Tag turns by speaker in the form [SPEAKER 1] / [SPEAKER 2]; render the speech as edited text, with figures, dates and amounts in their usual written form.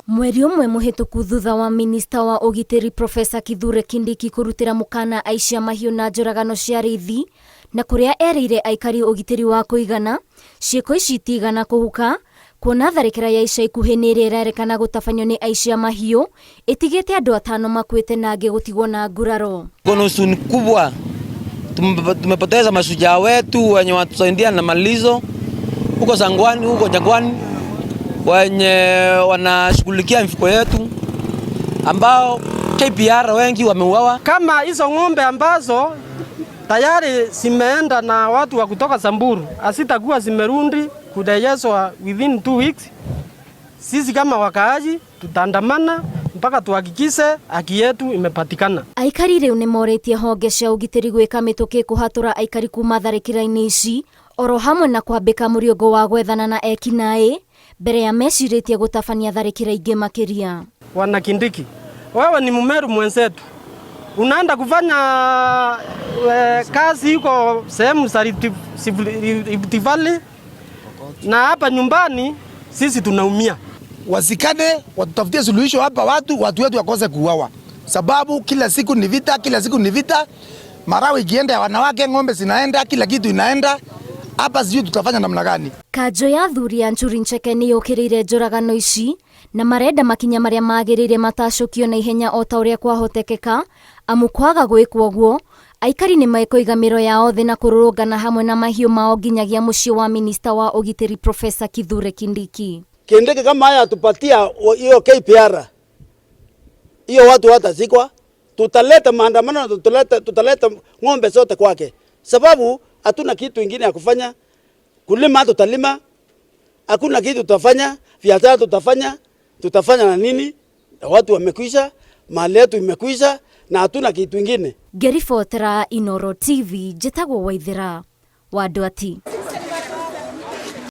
[SPEAKER 1] Mweri ũmwe mũhĩtũku thutha wa minista wa ũgitĩri Profesa Kithure Kindiki kũrutĩra mũkana aici a mahiũ na njũragano cia arĩithi na kũrĩa erĩire aikari ũgitĩri wa kũigana, ciĩko ici itigana kũhuka kuona tharĩkĩra ya ica ikuhĩ nĩ ĩrĩa ĩrerĩkana gũtabanio nĩ aici a mahiũ ĩtigĩte andũ atano makuĩte na angĩ gũtigwo na nguraro.
[SPEAKER 2] Kuna huzuni kubwa, tumepoteza mashujaa wetu wenye watusaidia na malizo huko Sangwani, huko Jangwani, wenye wanashughulikia mifuko yetu ambao KPR wengi wameuawa.
[SPEAKER 3] Kama hizo ng'ombe ambazo tayari zimeenda na watu wa kutoka Samburu asitakuwa zimerundi kurejeshwa within 2 weeks, sisi kama wakaaji tutaandamana mpaka tuhakikishe haki yetu imepatikana.
[SPEAKER 1] Aikari rĩu nĩ morĩtie honge cia ũgitĩri gwĩka mĩtũkĩ kũhatũra aikari kuma tharĩkĩra-inĩ ici oro hamwe na kwambĩka mũriũngo wa gwethana na ekinaĩ mbere ya mecirĩtie gũtabania tharĩkĩra ingĩ makĩria.
[SPEAKER 3] Bwana Kindiki, wewe ni Mmeru mwenzetu, unaenda kufanya kazi huko sehemu za Rift Valley na hapa nyumbani sisi tunaumia.
[SPEAKER 4] Wasikane, watutafutie suluhisho hapa, watu wetu wakose kuuawa, sababu kila siku ni vita, kila siku ni vita. Marawi ikienda ya wanawake, ng'ombe zinaenda, kila kitu inaenda hapa, sijui tutafanya namna gani?
[SPEAKER 1] Kanjũ ya athuri a Ncuri Ncheke nĩ yũkĩrĩire njũragano ici na marenda makinya marĩa magĩrĩire matacũkio na ihenya o ta ũrĩa kwahotekeka amu kwaga gwĩkwo ũguo aikari nĩ mekũiga mĩro yao thĩ na kũrũrũngana hamwe na mahiũ mao nginyagia mũciĩ wa minista wa ũgitĩri Profesa Kithure Kindiki.
[SPEAKER 5] Kindiki kama haya atupatia hiyo KPR hiyo, watu watazikwa, tutaleta maandamano na tutaleta ng'ombe zote kwake, sababu hatuna kitu ingine ya kufanya. Kulima tutalima, hakuna kitu tutafanya, biashara tutafanya, tutafanya na nini? Watu wamekwisha, mali yetu imekwisha na hatuna kitu ingine.
[SPEAKER 1] Ngĩribotera Inoro TV, njĩtagwo Waithera wa Ndwati.